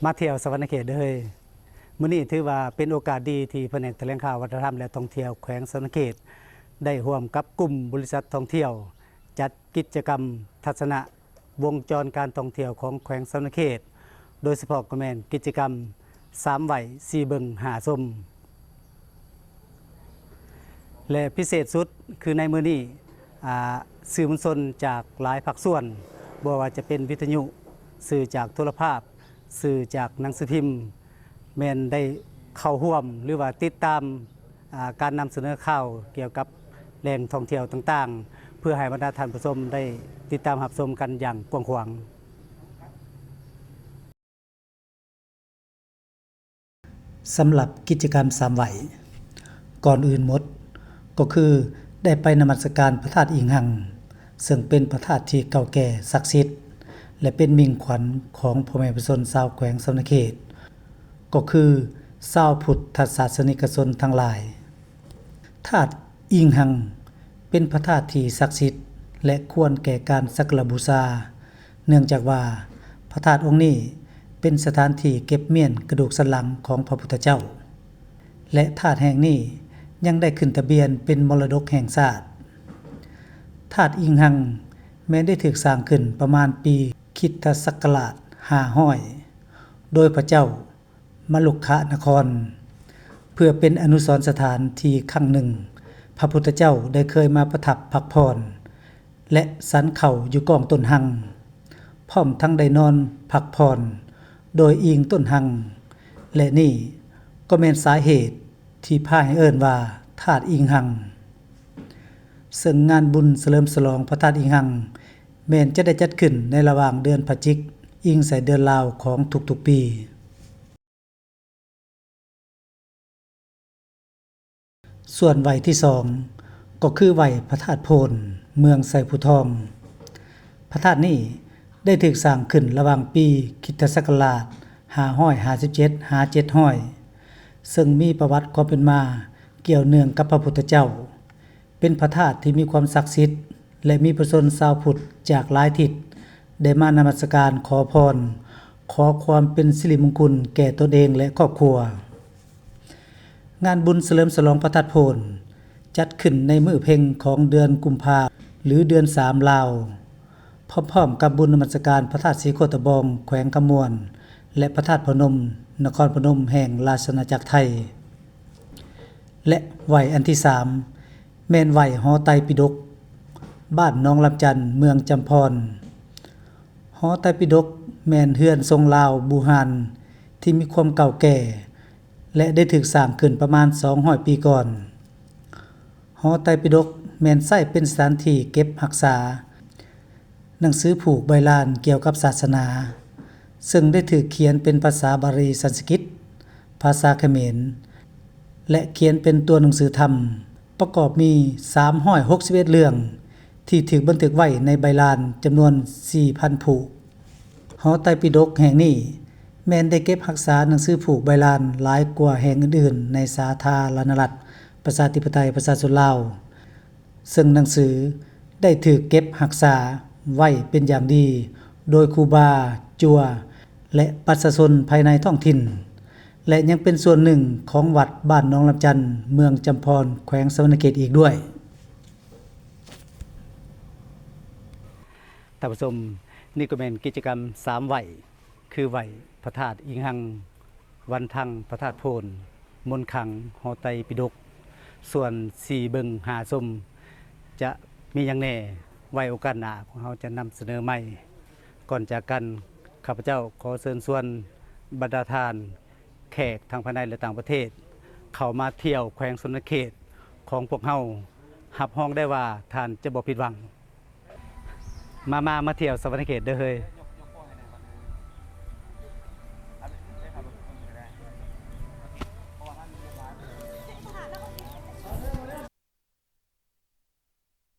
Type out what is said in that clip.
ມາທ່ຽວສະຫວັນນະເຂດເດີເຮີຍ. ມື້ນີ້ຖືວ່າເປັນໂອກາດດີທີ່ພະແນກຖະແຫຼງຂ່າວ ວັດທະນະທຳ ແລະ ທ່ອງທ່ຽວແຂວງສະຫວັນນະເຂດ ໄດ້ຮ່ວມກັບກຸ່ມບໍລິສັດທ່ອງທ່ຽວ ຈັດກິດຈະກຳທັດສະນະວົງຈອນການທ່ອງທ່ຽວຂອງແຂວງສະຫວັນນະເຂດ, ໂດຍສະເພາະກໍແມ່ນກິດຈະກຳ ສາມໄຫວ້ ສີ່ເບິ່ງ ຫ້າຊົມ ແລະ ພິເສດສຸດຄືໃນມື້ນີ້ ອາ ສື່ມວນຊົນຈາກຫຼາຍພາກສ່ວນ, ບໍ່ວ່າຈະເປັນວິທະຍຸ, ສື່ຈາກໂທລະພາບ, ສື່ຈາກໜັງສືພິມ ແມ່ນໄດ້ເຂົ້າຮ່ວມ ຫຼືວ່າຕິດຕາມ ອາ ການນຳສະເໜີຂ່າວກ່ຽວກັບແຫຼ່ງທ່ອງທ່ຽວຕ່າງໆ ເພື່ອໃຫ້ບັນດາທ່ານຜູ້ຊົມໄດ້ຕິດຕາມຮັບຊົມກັນຢ່າງກວ້າງຂວາງ. ສຳລັບກິດຈະກຳສາມໄຫວ້ ກ່ອນອື່ນໝົດກໍຄືໄດ້ໄປນະມັດສະການພະທາດອີງຮັງ ເຊິ່ງເປັນພະທາດທີ່ເກົ່າແກ່ສັກສິດ ແລະ ເປັນມິ່ງຂວັນຂອງພໍ່ແມ່ປະຊາຊົນຊາວແຂວງສະຫວັນນະເຂດ ກໍຄືຊາວພຸດທະສາສະນິກະຊົນທັງຫຼາຍ. ທາດອີງຮັງເປັນພະທາດທີ່ສັກສິດ ແລະ ຄວນແກ່ການສັກກາລະບູຊາ, ເນື່ອງຈາກວ່າພະທາດອົງນີ້ເປັນສະຖານທີ່ເກັບມ້ຽນກະດູກສັນຫຼັງຂອງພະພຸດທະເຈົ້າ ແລະ ທາດແຫ່ງນີ້ຍັງໄດ້ຂຶ້ນທະບຽນເປັນມໍລະດົກແຫ່ງຊາດ. ທາດອີງຮັງແມ່ນໄດ້ຖືກສ້າງຂຶ້ນປະມານປີຄຣິສຕະສັກກະລາດຫ້າຮ້ອຍ ໂດຍພະເຈົ້າ ມະລຸກຄະນະຄອນ ເພື່ອເປັນອະນຸສອນສະຖານທີ່ຄັ້ງໜຶ່ງ ພະພຸດທະເຈົ້າໄດ້ເຄີຍມາປະທັບພັກຜ່ອນ ແລະ ສັນເຂົ້າຢູ່ກ້ອງຕົ້ນຮັງ, ພ້ອມທັງໄດ້ນອນພັກຜ່ອນໂດຍອີງຕົ້ນຮັງ, ແລະ ນີ້ກໍແມ່ນສາເຫດທີ່ພາໃຫ້ເອີ້ນວ່າທາດອີງຮັງ. ເຊິ່ງງານບຸນສະເຫຼີມສະຫຼອງພະທາດອີງຮັງ ແມ່ນຈະໄດ້ຈັດຂຶ້ນໃນລະຫວ່າງເດືອນພະຈິກ ອີງໃສ່ເດືອນລາວຂອງທຸກໆປີ. ສ່ວນໄຫວ້ທີສອງ ກໍຄືໄຫວ້ພະທາດໂພນ ເມືອງໄຊພູທອງ. ພະທາດນີ້ໄດ້ຖືກສ້າງຂຶ້ນລະຫວ່າງປີຄຣິສຕະສັກກະລາດຫ້າຮ້ອຍຫ້າສິບເຈັດ ຫາ ເຈັດຮ້ອຍ ເຊິ່ງມີປະຫວັດຄວາມເປັນມາກ່ຽວເນື່ອງກັບພະພຸດທະເຈົ້າ. ເປັນພະທາດທີ່ມີຄວາມສັກສິດ ແລະ ມີປະຊາຊົນຊາວພຸດຈາກຫຼາຍທິດ ໄດ້ມານະມັດສະການຂໍພອນ, ຂໍຄວາມເປັນສິລິມຸງຄຸນແກ່ຕົນເອງ ແລະ ຄອບຄົວ. ງານບຸນສະເຫຼີມສະຫຼອງພະທາດໂພນ ຈັດຂຶ້ນໃນມື້ເພັງຂອງເດືອນກຸມພາ ຫຼື ເດືອນສາມລາວ, ພ້ອມໆກັບບຸນນະມັດສະການພະທາດສີໂຄດຕະບອງ ແຂວງຄຳມ່ວນ ແລະ ພະທາດພະນົມ ນະຄອນພະນົມແຫ່ງລາຊະອານາຈັກໄທ. ແລະ ໄຫວ້ອັນທີສາມ ແມ່ນໄຫວ້ຫໍໄຕປິດົກ ບ້ານໜອງລຳຈັນ ເມືອງຈຳພອນ. ຫໍໄຕປິດົກແມ່ນເຮືອນຊົງລາວບູຮານທີ່ມີຄວາມເກົ່າແກ່ ແລະ ໄດ້ຖືກສ້າງຂຶ້ນປະມານສອງຮ້ອຍປີກ່ອນ. ຫໍໄຕປິດົກແມ່ນໃຊ້ເປັນສະຖານທີ່ເກັບຮັກສາ ໜັງສືຜູກໃບລານກ່ຽວກັບສາສະໜາ, ເຊິ່ງໄດ້ຖືກຂຽນເປັນພາສາບາລີ, ສັນສະກິດ, ພາສາຂະເໝນ ແລະ ຂຽນເປັນຕົວໜັງສືທຳ, ປະກອບມີສາມຮ້ອຍຫົກສິບເອັດເລື່ອງ ທີ່ຖືກບັນທຶກໄວ້ໃນໃບລານຈຳນວນສີ່ພັນຜູກ. ຫໍໄຕປິດົກແຫ່ງນີ້ແມ່ນໄດ້ເກັບຮັກສາໜັງສືຜູກໃບລານຫຼາຍກວ່າແຫ່ງອື່ນໆໃນສາທາລະນະລັດ ປະຊາທິປະໄຕ ປະຊາຊົນລາວ, ເຊິ່ງໜັງສືໄດ້ຖືກເກັບຮັກສາໄວ້ເປັນຢ່າງດີໂດຍຄູບາ, ຈົວ ແລະ ປະຊາຊົນພາຍໃນທ້ອງຖິ່ນ ແລະ ຍັງເປັນສ່ວນໜຶ່ງຂອງວັດບ້ານໜອງລຳຈັນ ເມືອງຈຳພອນ ແຂວງສະຫວັນນະເຂດອີກດ້ວຍ. ທ່ານຜູ້ຊົມ, ນີ້ກໍແມ່ນກິດຈະກຳສາມໄຫວ້ ຄືໄຫວ້ພະທາດອີງຮັງ, ວັນທັງ, ພະທາດໂພນ, ມົນຂັງ, ຫໍໄຕປິດົກ. ສ່ວນສີ່ເບິ່ງຫ້າຊົມ ຈະມີຫຍັງແດ່, ໄວ້ໂອກາດໜ້າ ພວກເຮົາຈະນຳສະເໜີໃໝ່. ກ່ອນຈາກກັນ, ຂ້າພະເຈົ້າຂໍເຊີນຊວນບັນດາທ່ານ ແຂກທັງພາຍໃນ ແລະ ຕ່າງປະເທດ ເຂົ້າມາທ່ຽວແຂວງສະຫວັນນະເຂດຂອງພວກເຮົາ, ຮັບຮອງໄດ້ວ່າທ່ານຈະບໍ່ຜິດຫວັງ. ມາ ມາ ມາທ່ຽວສະຫວັນນະເຂດເດີເຮີຍ.